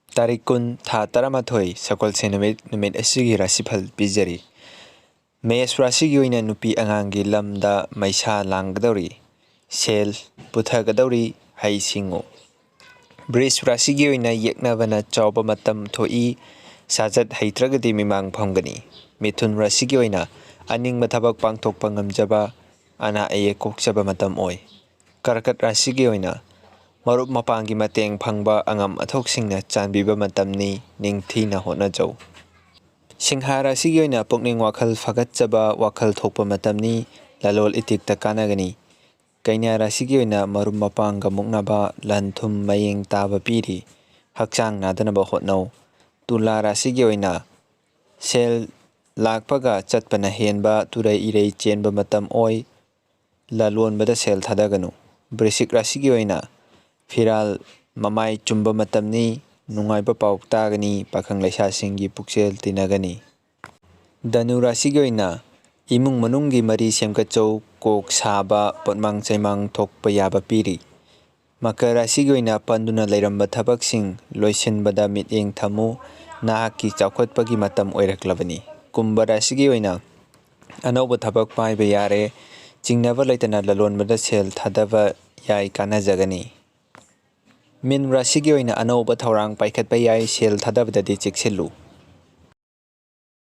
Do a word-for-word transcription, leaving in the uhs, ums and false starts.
ꯇꯥꯔꯤꯛ ꯀꯨꯟ, ꯊꯥ ꯇꯔꯥꯃꯥꯊꯣꯏ, ꯁꯒꯣꯜꯁꯦꯟ ꯅꯨꯃꯤꯠ, ꯅꯨꯃꯤꯠ ꯑꯁꯤꯒꯤ ꯔꯥꯁꯤꯐꯜ ꯄꯤꯖꯔꯤ꯫ ꯃꯦꯁ ꯔꯥꯁꯤꯒꯤ ꯑꯣꯏꯅ ꯅꯨꯄꯤ ꯑꯉꯥꯡꯒꯤ ꯂꯝꯗ ꯃꯩꯁꯥ ꯂꯥꯡꯒꯗꯧꯔꯤ꯫ ꯁꯦꯜ ꯄꯨꯊꯒꯗꯧꯔꯤ꯫ ꯍꯩ ꯁꯤꯡꯉꯨ꯫ ꯕ꯭ꯔꯤꯖ ꯔꯥꯁꯤꯒꯤ ꯑꯣꯏꯅ ꯌꯦꯛꯅꯕꯅ ꯆꯥꯎꯕ ꯃꯇꯝ ꯊꯣꯛꯏ꯫ ꯁꯥꯖꯠ ꯍꯩꯇ꯭ꯔꯒꯗꯤ ꯃꯤꯃꯥꯡ ꯐꯝꯒꯅꯤ꯫ ꯃꯤꯊꯨꯟ ꯔꯥꯁꯤꯒꯤ ꯑꯣꯏꯅ ꯑꯅꯤꯡꯕ ꯊꯕꯛ ꯄꯥꯡꯊꯣꯛꯄ ꯉꯝꯖꯕ, ꯑꯅꯥ ꯑꯌꯦꯛ ꯀꯣꯛꯆꯕ ꯃꯇꯝ ꯑꯣꯏ꯫ ꯀꯔꯀꯠ ꯔꯥꯁꯤꯒꯤ ꯑꯣꯏꯅ ꯃꯔꯨꯞ ꯃꯄꯥꯡꯒꯤ ꯃꯇꯦꯡ ꯐꯪꯕ, ꯑꯉꯝ ꯑꯊꯧꯁꯤꯡꯅ ꯆꯥꯟꯕꯤꯕ ꯃꯇꯝꯅꯤ, ꯅꯤꯡꯊꯤꯅ ꯍꯣꯠꯅꯖꯧ꯫ ꯁꯤꯡꯍꯥ ꯔꯥꯁꯤꯒꯤ ꯑꯣꯏꯅ ꯄꯨꯛꯅꯤꯡ ꯋꯥꯈꯜ ꯐꯒꯠꯆꯕ, ꯋꯥꯈꯜ ꯊꯣꯛꯄ ꯃꯇꯝꯅꯤ, ꯂꯂꯣꯟ ꯏꯇꯤꯛꯇ ꯀꯥꯟꯅꯒꯅꯤ꯫ ꯀꯩꯅ꯭ꯌꯥ ꯔꯥꯁꯤꯒꯤ ꯑꯣꯏꯅ ꯃꯔꯨꯞ ꯃꯄꯥꯡꯒ ꯃꯨꯛꯅꯕ, ꯂꯟ ꯊꯨꯝ ꯃꯌꯦꯡ ꯇꯥꯕ ꯄꯤꯔꯤ, ꯍꯛꯆꯥꯡ ꯅꯥꯗꯅꯕ ꯍꯣꯠꯅꯧ꯫ ꯇꯨꯂꯥ ꯔꯥꯁꯤꯒꯤ ꯑꯣꯏꯅ ꯁꯦꯜ ꯂꯥꯛꯄꯒ ꯆꯠꯄꯅ ꯍꯦꯟꯕ, ꯇꯨꯔꯩ ꯏꯔꯩ ꯆꯦꯟꯕ ꯃꯇꯝ ꯑꯣꯏ, ꯂꯂꯣꯟꯕꯗ ꯁꯦꯜ ꯊꯥꯗꯒꯅꯨ꯫ ꯕ꯭ꯔꯤꯁꯤꯛ ꯔꯥꯁꯤꯒꯤ ꯑꯣꯏꯅ ꯐꯤꯔꯥꯜ ꯃꯃꯥꯏ ꯆꯨꯝꯕ ꯃꯇꯝꯅꯤ, ꯅꯨꯡꯉꯥꯏꯕ ꯄꯥꯎ ꯇꯥꯒꯅꯤ, ꯄꯥꯈꯪ ꯂꯩꯁꯥꯁꯤꯡꯒꯤ ꯄꯨꯛꯆꯦꯜ ꯇꯤꯟꯅꯒꯅꯤ꯫ ꯙꯅꯨ ꯔꯥꯁꯤꯒꯤ ꯑꯣꯏꯅ ꯏꯃꯨꯡ ꯃꯅꯨꯡꯒꯤ ꯃꯔꯤ ꯁꯦꯝꯒꯠꯆꯧ, ꯀꯣꯛ ꯁꯥꯕ, ꯄꯣꯠꯃꯥꯡ ꯆꯩꯃꯥꯡ ꯊꯣꯛꯄ ꯌꯥꯕ ꯄꯤꯔꯤ꯫ ꯃꯀꯔ ꯔꯥꯁꯤꯒꯤ ꯑꯣꯏꯅ ꯄꯟꯗꯨꯅ ꯂꯩꯔꯝꯕ ꯊꯕꯛꯁꯤꯡ ꯂꯣꯏꯁꯤꯟꯕꯗ ꯃꯤꯠꯌꯦꯡ ꯊꯝꯃꯨ, ꯅꯍꯥꯛꯀꯤ ꯆꯥꯎꯈꯠꯄꯒꯤ ꯃꯇꯝ ꯑꯣꯏꯔꯛꯂꯕꯅꯤ꯫ ꯀꯨꯝꯚ ꯔꯥꯁꯤꯒꯤ ꯑꯣꯏꯅ ꯑꯅꯧꯕ ꯊꯕꯛ ꯄꯥꯏꯕ ꯌꯥꯔꯦ, ꯆꯤꯡꯅꯕ ꯂꯩꯇꯅ ꯂꯂꯣꯟꯕꯗ ꯁꯦꯜ ꯊꯥꯗꯕ ꯌꯥꯏ, ꯀꯥꯟꯅꯖꯒꯅꯤ꯫ ꯃꯤꯟ ꯔꯥꯁꯤꯒꯤ ꯑꯣꯏꯅ ꯑꯅꯧꯕ ꯊꯧꯔꯥꯡ ꯄꯥꯏꯈꯠꯄ ꯌꯥꯏ, ꯁꯦꯜ ꯊꯥꯗꯕꯗꯗꯤ ꯆꯦꯛꯁꯤꯜꯂꯨ꯫